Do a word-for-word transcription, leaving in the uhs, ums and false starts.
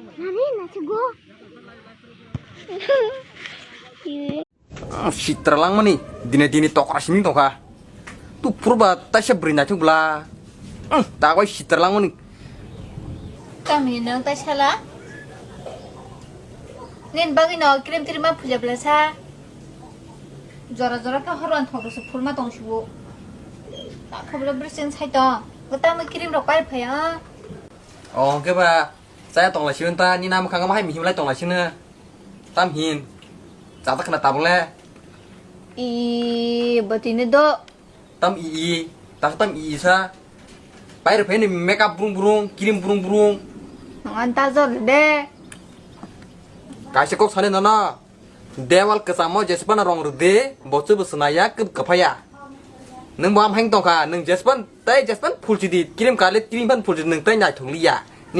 Nani naithokgo. Sitra langmani dine dine tokra simi tongkha. Tu purba taisa bwrwi naithok bwla. Tagoi sitra langmani. Kami nang taisala. Nin bagwi no cream cream ma phuja bwla sa. Jora jora khe horwan thok rwsuk phulma tong sibo. Takha bwla bwswng sai tong. Bo tamo cream rok pai phai ang. O hwnkhe ba chaya tong lai sino ta, nini mwkhang ma hai mihim lai tong lai sino. Tam hin. Chata khna tabuk le. I botini do. Tam i i. Tak tam i i sa. Pai rw phai ni makeup brung brung, cream brung brung. Nang an ta jor de. Kaisa kok sani nono. Dewal kwchamo jespan rong rwdi, bo chwbo swnaya, kwb kwphaya. Nwng bo amhaing tongkha, nwng jespan tei jespan phulchidi, cream kale cream phan phulchidi, nwng tei naithok liya.